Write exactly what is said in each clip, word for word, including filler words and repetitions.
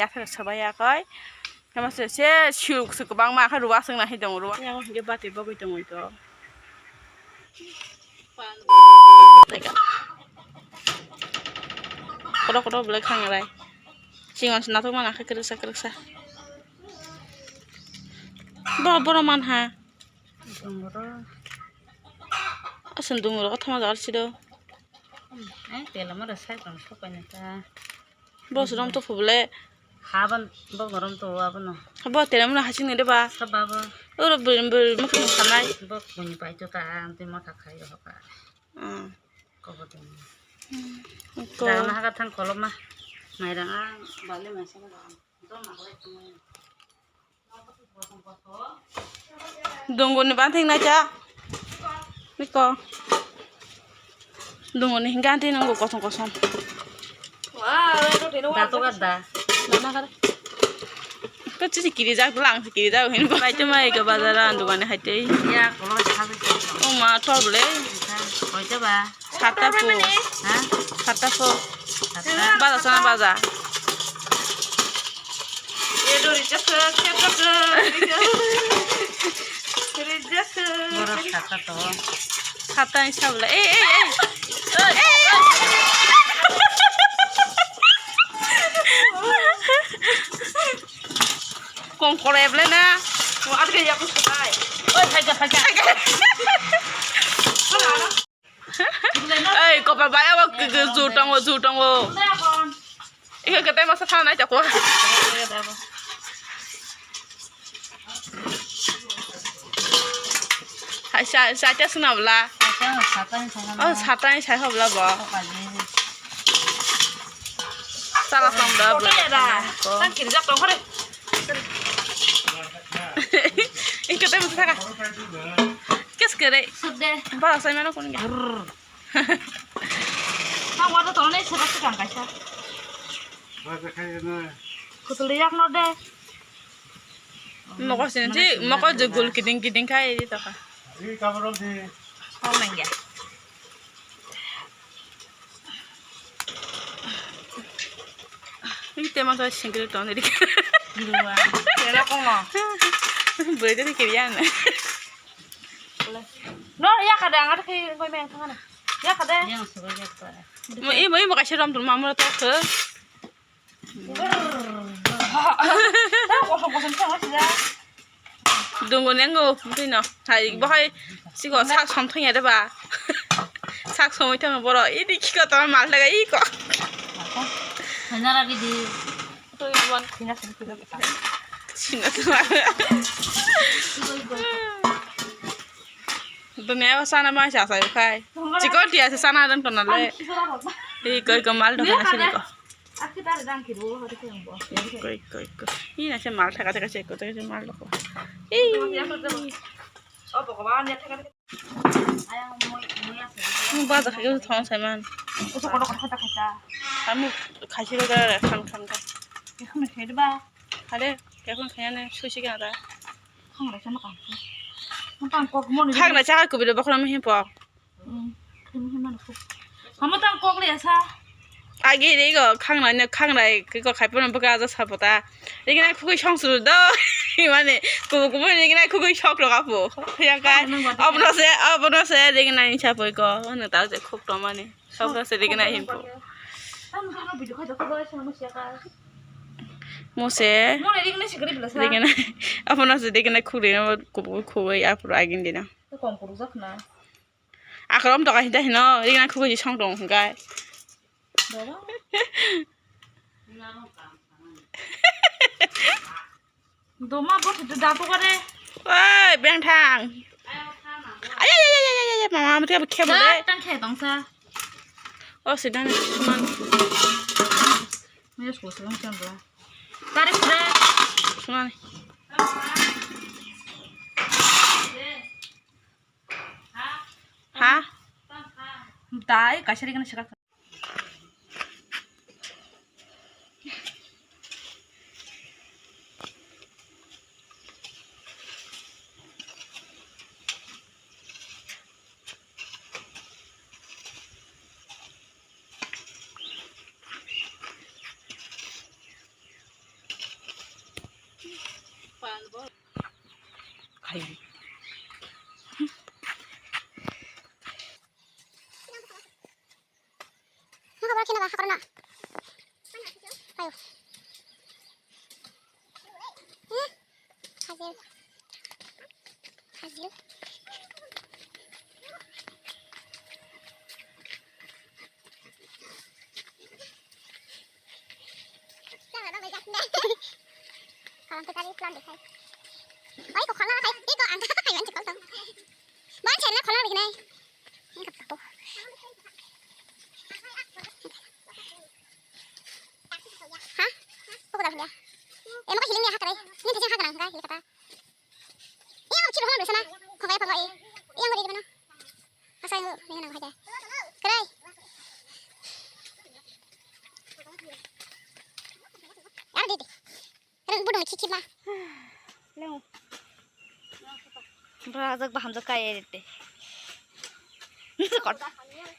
Yathar sabai yakoi. Tamo se, se suk suk bangma khe ruwa sung na hi dong ruwa. Yang hingke bati bogoi tongoi to. Kodo kodo belai khang rai. Singon sinathok mana khe kwrwksa kwrwksa. Boro boro man ha. Aswng dungo rok thama jar sido. Ai tela mara sai tong sok pai na ta. Boss rom to phubule. Haban bok norom to abono. Bo tela mara hasing ne de ba. Sa ba bo. Oro bul bul mukung sanai. Bok buni pai to ta anti motha khai ho ka. Hmm. Ko bo de. Hmm. Ko. Dana haga thang koloma. Mairang a bale mai sa ba. Dunguni banting na cha. Niko. Dunguni hingga anti nunggu kosong kosong. Dato gada. Dana kar. Kecil si kiri jak, pulang si kiri jak. Ini bai cuma ika bazaran dugani hati. Ya, kalau sabi. Oh ma, tol boleh. Kau coba. Sata po. Ha? Sata po. Sata. Baja sana baja. Edo rijak, rijak, rijak. Rijak. Borok sata to. Sata ni sabla. Eh, eh, eh. Eh, eh. Kongkol eble na. Mo adke ya kus kai. Oi, phaikha, phaikha. Ei, kopal bai abo ke, ke, ju tongo, ju tongo. Iko kete masa thana nai chakwa. Hai, sa, sa, cha suna bla. Oh, sata ni sai hobla bo. Sala sam da bla. Tang kiri jak tong kore. Iko te masa thaka. Kes kere. Ba sai mano kun ga. Ang water tolnai seba se kang kaisa. Kutul yak no de. Moko sin si, moko je gul kiting kiting khai di to kha. Ini kabar di. Oh mengge. Ini tema to singkir to ni. Dua. Kira kong no. Boleh jadi kirian. No, ya kada ang ada kiri koi meng tengah. Ya kada. Yang suka ya kada. Mo i mo i mo kaisa rom tul mamura to ke. Tahu kosong kosong tengah sih ya. Dungo nengo mungkin no. Hai bohai siko sak som thang ya de ba. Sak som thang boro. Ini kiko to mal daga iko. Apa? Nara gidi. Sina tuma. Dunia sana ma sa sa kai. Chikon tia sa sana dan kona le. Ei koi ko mal do kana sini ko. Koi koi ko. Ina se mal thaka thaka se ko thaka se mal do ko. Ei. Mo baja khai thong sai man. Kamu khaisi ro da khan khan ka. Hade, kekon khaya ne susi kana da. Khangra chama ka. Mutang kok mo ni. Khangra chaka kubiro bokra mi himpo. Hamu tang kok le sa. Agi re go khangnai ne khangrai ke ko khai pono bwkha aja sapota. Rigina khugui song suru do. Mane kubu kubu rigina khugui sok rok apo. Ya kai. Abono se, abono se rigina ni sapoi ko. Ano ta je khuk to mane. Sok to se rigina himpo. Mo se. Mo ne rigina sikri bila sa. Rigina. Abono se rigina khuk rigina kubu khugui apro agin dina. Kong kurujak na. Akrom to kaisa hino, ring na khugui song tong hingkai. Doma bo thito dato kare. Oi, beng thang. Ay, ay, ay, mama, mati khe bo le. Tang khe tong sa. O, sidang suman. Maya suwa suwa tang ba. Tari pura. Suman. Ha? Dai, kasari kana saka. Nokha borok kheno ba hakorno. Ayo. Hmm? Hajil. Hajil. Kalam tu tadi plan dikhai. Oi, ko kholna khai. Iko ang kha khai anche kol tong. Ban chen na kholna dikhai. Ini kata apa? Hah? Kok udah ya? Eh, mau ke hiling ya, hak rai. Ini bisa hak nang, hak rai, kata. Iya, mau kiri hana bersama. Kok kayak apa, kok, eh? Iya, mau di mana? Asal yang ini nang aja. Krai. Ada di. Rang budung khikhi ma. Leng. Bra ajak baham jak kai erite. Nisi kot.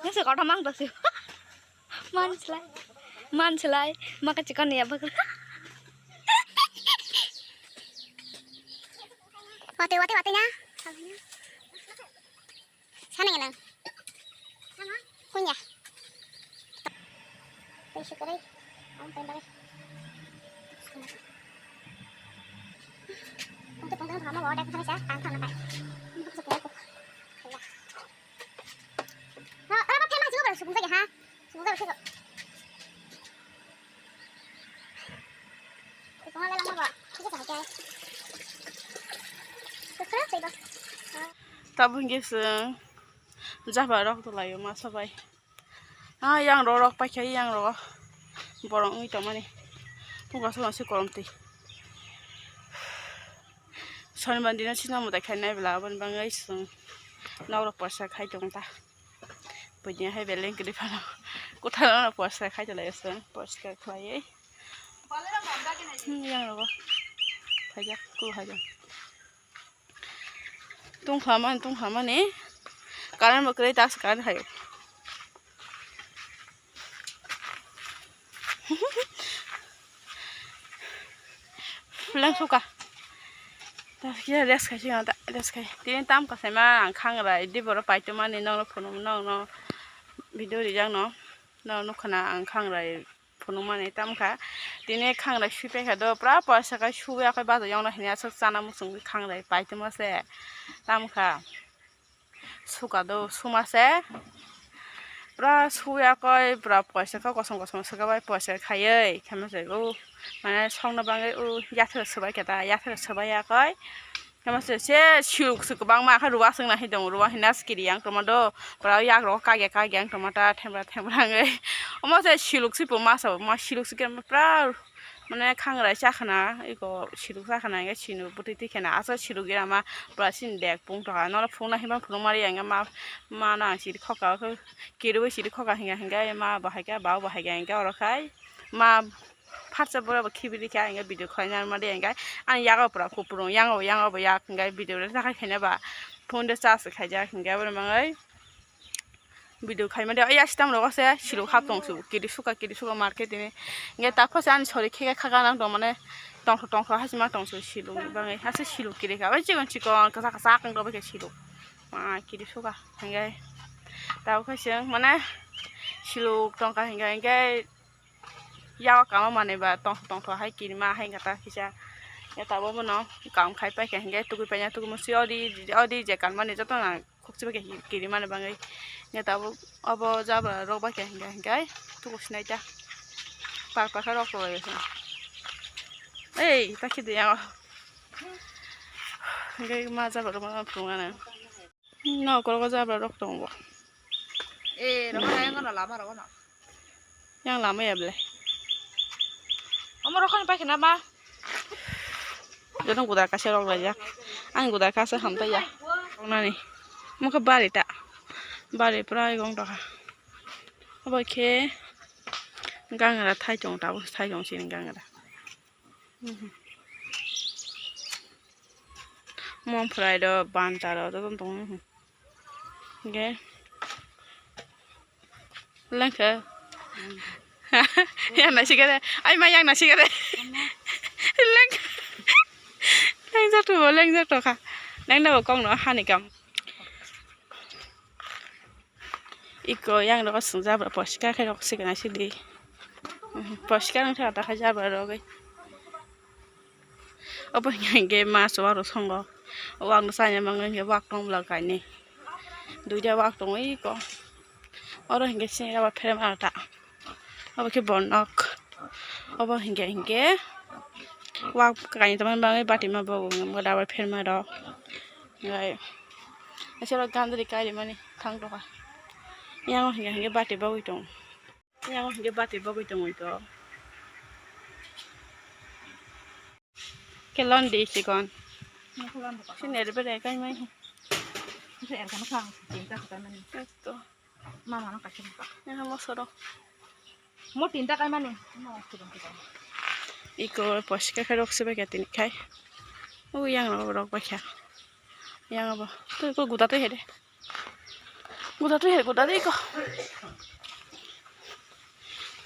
Nisi kot mang dasi. Man slai. Man slai. Maka chikon ya bak. Wate wate wate nya. Sana ngenang. Kunya. Tei sukarai. Ang pen bagwi. Pungtu pungtu thama bo dek thani sa ang thana pai. Pungtu pungtu. Ra ra ba thema jugo ba supung jaga ha. Supung jaga sego. Tabuk hingke chwng jaba rok tulaio masa bai. Ah, yang rok rok paikha, yang rok borok wngwi tongmani. Phunga songno se kolom twi. Sonibar dino chini mwtai khainai bwla, aboni bagwi chwng nok rok porsa khai tong ta. Buini hai beleng kwrwi phano kwthar no porsa khai tonglaio chwng, poriskar khlaiwi. Hmm, yang rogo. Phaijak, kul haijak. Tungkha mani, tungkha mani. Current bo kwrwi, tak se current haio. Leng suka. Ta khe rest khai sing ta, rest khai. Tini tam kasaima ang khangra, idi boro paitoma ni nokno phunuk nokno video rijak no. No nukha na ang khangra phunukmani tamkha. Tini khangra sui paikha do, pura poisa kai sui ya kai bajo yongna hini aswk chana muchungwi khangra paitoma se tamkha. Suka do suma se. Pura suya koi pura poisa kha kosom kosom suka bai poisa khaiwi khema se o mane songna bangwi o yathra swbai khe ta yathra swbai ya koi. Khema se se siluk se kwbangma khe ruwa swngna hi tongo ruwa hina se kiri yang tongma do pura yak rok kagya kagya wng tongma ta thembra thembra wngwi. Omo se siluk se bo masa bo ma siluk se khe pura. Mane khangra chakhana iko siluk chakhana hingke sinu bwtwi twi khena aswk siluk ya ma pura sini bag pung tongkha nono phunukna himma phunukmari ya hingke ma mano ang siri khokha khe kiriwi siri khokha hingka hingke ma bo haikhe ba bo haikhe hingke oro khai ma pharsa boro bo khibiri kha hingke video khlaina mari hingke ani yago pura kupulung yango yango bo yak hingke video rok takhai khaina ba phone de charge khaijak hingke aboni bagwi. Video khaima de, ya sitam rogo se siluk hap tong su, kiri suka, kiri suka market ini. Nge ta khose ani sori khe kha ganang tong mane tongthok tongthok hachima tong su siluk bangai, hase siluk kiri kha, oi chikon chikon kasa kasa kang rogo khe siluk. Ma kiri suka, nge ta khose mane siluk tong kha hinga hinga. Yago kama manwi ba tongthok tongthok hai kirima hai wngkha ta kisa. Ya tabuk bono kam khai paikha hinkhe tugui paina tugui musi odi odi je kanmani jotono khukchibakhe kirimani bagwi. Ya tabuk obo jabra rok baikha hinkhe hinkhe tuku sinai ta. Par par khe rok rok lai khe. Ei ta khidi yago. Hinkhe ma jabra rok ma phunuknani. No, korogo jabra rok tongo. Eh, rok na yang no lama rok no. Yang lama ya ble. Omo rok ni paikhe na ma. Joto gudar kaisa rok laijak. Ang gudar kaisa hamta ya. Rok nani. Mokhe bari ta. Bari pura gong doha. Obo khe gangra thai tong ta, thai tong sini gangra. Mom fry do banta do joto tong. Ge. Lengkhe. Yang nasi kere. Ai ma yang nasi kere. Leng. Leng jatu bo leng jatu kha. Nang nabo kok no hani kam. Iko yang rok sung jabra poska khe rok sikana sidi. Poska nang thaka thaka jabra rok. Obo hingke mas waro songo. Wak no chaya mangno hingke wak tong bwla kainwi. Duida wak tongo iko. Oro hingke sini raba pherma ta. Obo khe bornok. Obo hingke hingke wak kainwi tongmani bagwi bati ma bogo wngkha raba pherma rok. Ngai. Asoro gandri kairi mani thang tokha. Yang hingke hingke bati bagwi tongo. Yang hingke bati bagwi tongwi to. Kelon di sikon. Sini ere bere kai mai. Bisa er kana kang, tinta kata mani. Eto. Mama no kasih muka. Yang mo soro. Mo tinta kai mani. Mo soro kita. Iko poska khe rok sibai khe tini khai. U yang rok rok bai kha. Yang abo. Tu ko guda tu hede. Guda tu he guda de ko.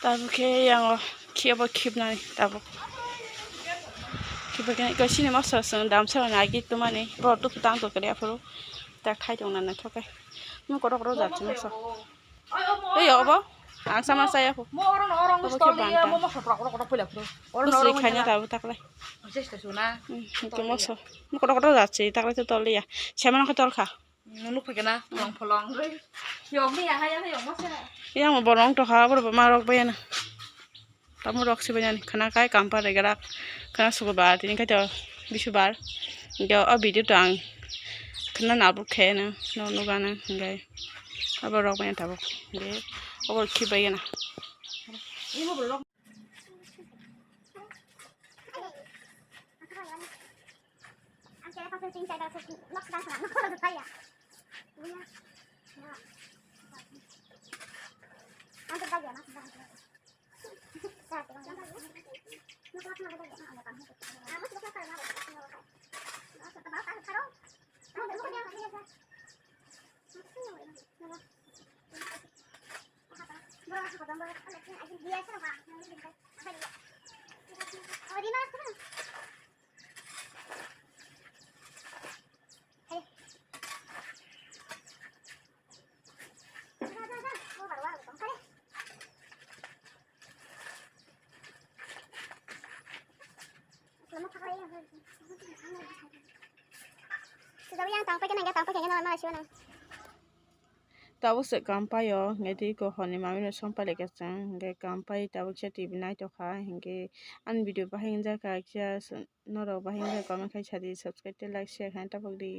Tabuk khe yang o khiya bo khibnani tabuk. Khiba khe ko sini masa sung dam sa na agi tumani bo tu tang to kre aphuru. Ta khai tong na na thokai. Mo kotor kotor jat sini masa. Ei obo. Ang sama saya ko. Mo oro no oro Obo khe stol ya banta. Mo mo sopra kotor kotor pula phuru. Oro no Kusui oro khanya tabuk taklai. Chesta suna. Hmm, ke masa. Mo kotor kotor jat si taklai to tol ya. Semana ko tol kha. Nunuk phai kana, long pholong. Yong ni ya, ya, yong masa. Yang mo borong to ha, bor ma rok bayana. Tamu rok si bayani, khana kai kampa re garak, khana sukubar, tini kai to bisubar. Hingke o video to ang khana nabuk khe na, no nuga na, hingke abo rok bayana tabuk, hingke abo khi bayana. Ang kira pasal cinta dah sih, nok sedang sana, nok sedang saya. Iya. Iya. Masuk lagi ya, masuk lagi. Saya pegang. Masuk lagi, masuk lagi. Ah, ada kamu. Ah, masuk lagi, masuk lagi. Masuk lagi, masuk lagi. Masuk lagi, masuk lagi. Bro, masuk ke dalam, bro. Ada sini, ada dia sana, Pak. Yang ini, Pak. Apa dia? Oh, di mana sekarang? Tabuk se kampai o, hingke tei ko hor ni mami no song pai lai kha chwng, hingke kampai tabuk se T V nai tongkha, hingke ani video bahai wngjak kha, kisa norok bahai wngjak comment khai sadi, subscribe tei like share khai tabuk di.